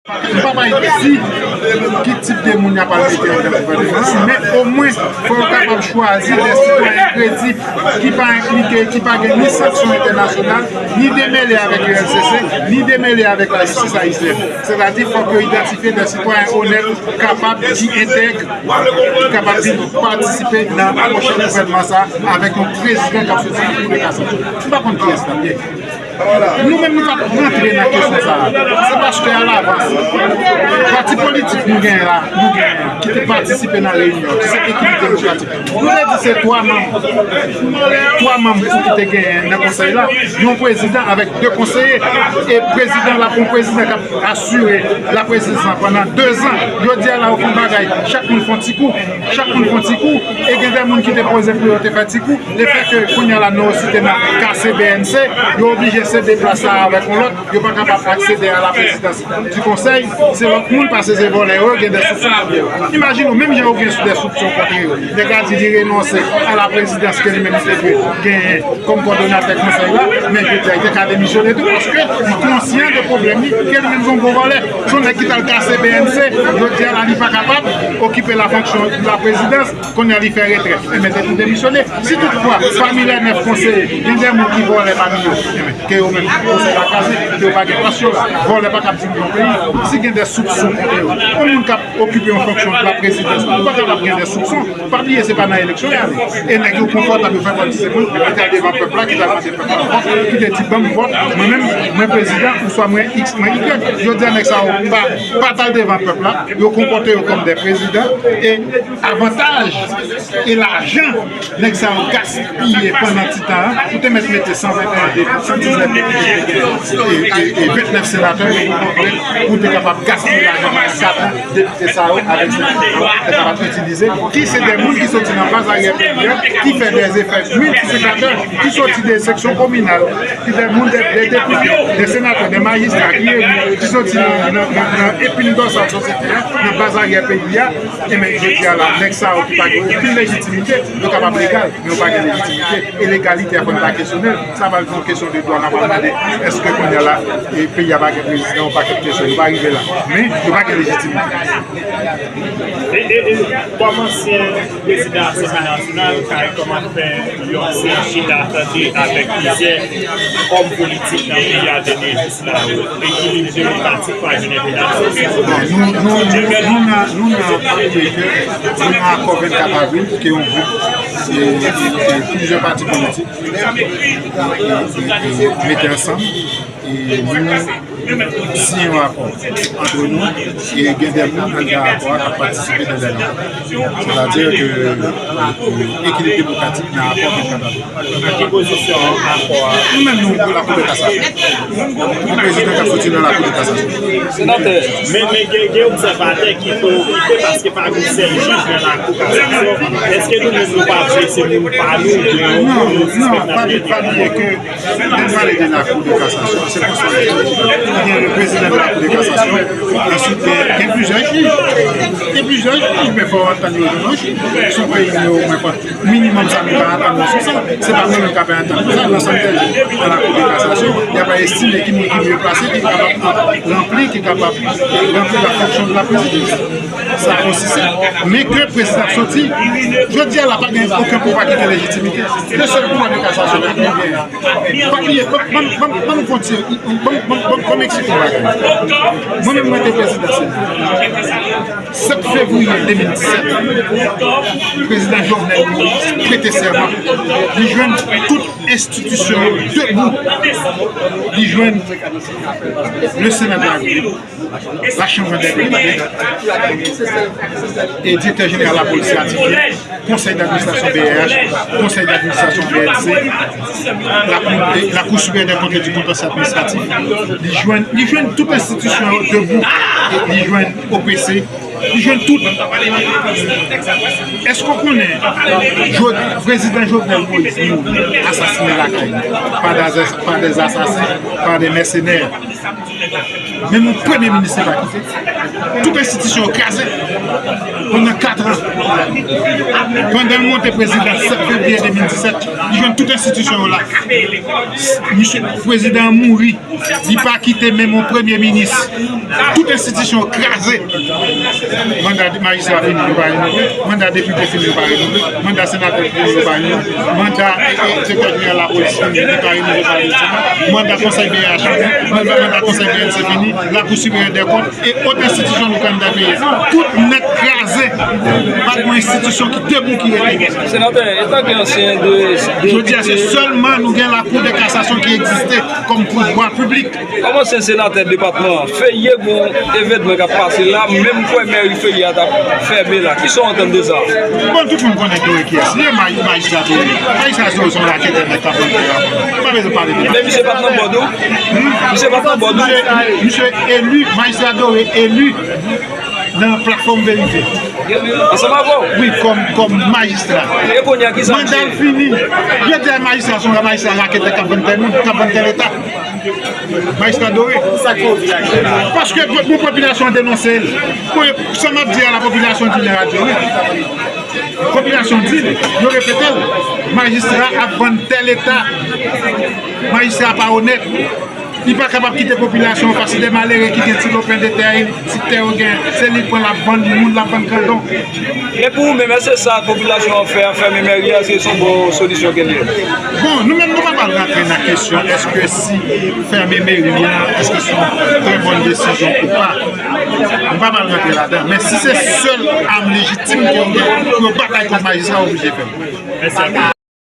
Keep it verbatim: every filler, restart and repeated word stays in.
M pa bay di ki tip de moun y ap al mete anndan gouvènman an, men omwen fò yo kapab chwazi de sitwayen kredib ki pa enplike, ki pa gen ni sanksyon entènasyonal, ni demele avèk U L C C, ni demele avèk lajistis ayisyèn. Sètadi, fòk yo idantifye de sitwayen onèt, kapab, ki entèg, ki kapab vin patisipe nan pwochen gouvènman sa a avèk yon prezidan k ap soti nan Kou de Kasasyon. M pa konn kiyès l ap ye. Nou menm, nou p ap rantre nan kesyon sa a. Se paske alavans, pati politik nou genyen la, nou genyen la, ki te patisipe nan reyinyon, ki se Ekilib Demokratik, nou te di se twa manm, twa manm pou ki te genyen nan konsèy la, yon prezidan avèk de konseye, e prezidan la, yon prezidan k ap asire laprezidans lan pandan dezan. Jodi a la, yo fè yon bagay, chak moun fè yon ti kou, chak moun fè yon ti kou, e gen de moun ki te poze pou yo te fè ti kou. Lefètke kounye a la, nou osi te nan kase B N C, yo oblije sede plas la avèk yon lòt, yo pa kapab aksede a la prezidans di konsèy, se lòt moun, paske se vòlè yo, gen de soupson kont yo. Imajine w, menm jan yo gen de soupson kont yo, nèg la di li renonse a la prezidans ke li menm li te dwe genyen kòm kòdonatè konsèy la, men jodi a, li te ka demisyone tou, paske li konsyan de pwoblèm li, ke li menm se yon gwo vòlè. Se yon nèg ki t al kase B N C, jodi a la, li pa kapab okipe la fonksyon la prezidans, kounye a li fè retrèt. Ebyen, se pou demisyone. Si toutfwa, pami lè nèf konseye, gen de moun ki vòlè pami yo, ebyen, ke yo menm, konsèy la kraze, ke yo pa gen plas yo la. Vòlè pa kab dirije yon peyi. Si gen de soupson kont yo, yon moun k ap okipe yon fonksyon pou la prezidans, ou pa kapab gen de soupson. Pa bliye, se pa nan eleksyon y ale. E nèg yo konfòtab, yo fè kòmsi se moun ki t al devan pèp la, ki t al mande pèp la vòt, ki te di, "Ban m vòt, mwen menm, mwen prezidan, oswa mwen X, mwen Y." Jodi a, nèg sa yo pa, pa t al devan pèp la, yo konpòte yo kòm de prezidan, e avantaj e lajan nèg sa yo gaspiye pandan ti tan an, ou te mèt mete san venteyen depite, san diznèf depite, e, e, e ventnèf senatè, ou te kapab gaspiye lajan pandan kat an, depite sa yo avèk senatè yo te kapab itilize, ki se de moun ki soti nan baz aryè peyi a, ki fè de efè miltiplikatè, ki soti de seksyon kominal, ki de moun, de, de depite, de senatè, de majistra, ki eli, ki soti nan, nan, nan, nan epin dòsal sosyete a, nan baz aryè peyi a, ebyen, jodi a la, nèg sa yo ki pa gen okenn lejitimite, yo kapab legal, men yo pa gen lejitimite. E legalite a, fò n pa kesyone l. Sa pral vin yon kesyon de dwa, n a pral mande, èske kounye a la, e peyi a pa gen prezidan, yon pakèt kesyon, nou pa rive la. Men, yo pa gen lejitimite. E, e, e, kòm ansyen prezidan Asanble Nasyonal, CARICOM ap fè yon seri chita tande avèk plizyè òm politik nan peyi a tande jis la, ekilib demokratik pa gen entènasyonal. Bon, nou, nou, nou, nou nan, nou nan, pa bliye ke nou nan akò vennkat avril, ki te yon gwoup, e, e, e, plizyè pati politik, e, e, e, mete ansanm, e nou siyen yon akò ant nou, e gen de moun anndan akò a k ap patisipe nan dènye akò. Sètadi ke, e, ekilib demokratik nan akò vennkat avril. Nan ki pozisyon akò a? Nou menm, nou, pou Lakou de Kasasyon. Yon prezidan k ap soti nan Lakou de Kasasyon. Senatè, men, men gen, gen obsèvatè ki preokipe paske pa gen sèl jij nan Lakou Kasasyon. Èske nou menm nou pa vle se moun pa nou, oubyen nou, nou sispèk nan pale de Lakou de Kasasyon? Lè n pale de Lakou de Kasasyon, se konsa l ye. Gen le prezidan de Lakou de Kasasyon, answit gen, gen plizyè jij. Gen plizyè jij, men fò w antann yo nan jij. Se yon peyi nou, mwen, minimòm sa nou ka antann nou sou sa. Se pa mwen menm k ap antann nou sa, lansanm dè jij nan Lakou de Kasasyon, y ap estime ki moun ki mye plase, ki kapab ranpli, ki kapab ranpli la fonksyon de la prezidans. Sa osi senp. Men ke prezidan soti, jodi a la pa gen okenn pouvwa ki gen lejitimite. Se sèl pouvwa de kasasyon ki gen. Pa bliye, ban, ban, ban, ban nou fè yon ti, ban, ban, ban, ban m eksplike yon bagay. Mwen menm, mwen te prezidan Sena. Sèt fevriye de mil disèt, prezidan Jovenel Moïse prete sèman. Li jwenn tout enstitisyon yo debou. Li jwenn le Sénat de la République, la Chambre des députés, e direktè jeneral lapolis ratifye, konsèy d'administrasyon B R H, konsèy d'administrasyon B N C, lakou, lakou siperyè dè kont e di kontansyè administratif. Li jwenn, li jwenn tout enstitisyon yo debou. Li jwenn O P C, li jwenn tout. Èske w konnen, Jo-, prezidan Jovenel Moïse mouri, asasinen lakay li, pa dè, pa dè asasen, pa dè mèsenè? Menm yon premye minis li pa kite. Tout enstitisyon yo kraze pandan kat an. Pandan l monte prezidan sèt fevriye de mil disèt, li jwenn tout enstitisyon yo la. Misye, prezidan an mouri, li pa kite menm yon premye minis. Tout enstitisyon yo kraze. Manda majistra fini, yo pa renove. Manda depite fini, yo pa renove. Manda senatè fini, yo pa renove. Manda, e, e, direktè jeneral lapolis fini, li pa renove pa renove. Manda konsèy B H fini, manda, manda konsèy B N C fini, Lakou Siperyè dè Kont e ot enstitisyon nou konn nan peyi a. Tout nèt kraze. Pa gen yon enstitisyon ki debou, ki rete. Senatè, etanke ansyen de, de Jodi a, se sèlman nou gen Lakou de Kasasyon ki egziste kòm pouvwa piblik. Kòm ansyen senatè depatman an, Ferye gon evènman k ap pase la, menm kwè mèri Ferye a t ap fèmen la. Kisa w antann de sa? Bon, tout moun konnen Doré kiyès li ye, maj-, majistra Doré. Majistra Doré se yon raketè nèg k ap vann tè a. Pa bezwen pale de sa. Men misye pa t nan bòd ou? Misye pa t nan bòd ou? Misye, misye eli, majistra Doré eli nan platfòm Verite. Ansanm avè w? Wi, kòm, kòm majistra. E kounye a, kisa misye? Manda l fini. Yo di a majistra se yon majistra raketè k ap vann tè moun, k ap vann tè Leta. Majistra Doré. Paske pou, pou popilasyon an denonse l. Bon, sa m ap di a la, popilasyon di nan radyo, wi. Popilasyon di l, yo repete l. Majistra ap vann tè Leta. Majistra pa onèt. Li pa kapab kite popilasyon an pase de malere ki gen ti lopen de tè, ti tè yo gen, se li k pran l ap vann moun, l ap vann grandon. E pou ou menm, èske sa popilasyon an fè a, fèmen mèri a, èske se yon bon solisyon ke l ye? Bon, nou menm, nou pa pral rantre nan kesyon èske si fèmen meri a, èske se yon trè bòn desizyon ou pa. Nou pa pral rantre ladan. Men si se sèl am lejitim ke yo gen pou yo batay kont majistra, yo oblije fè l.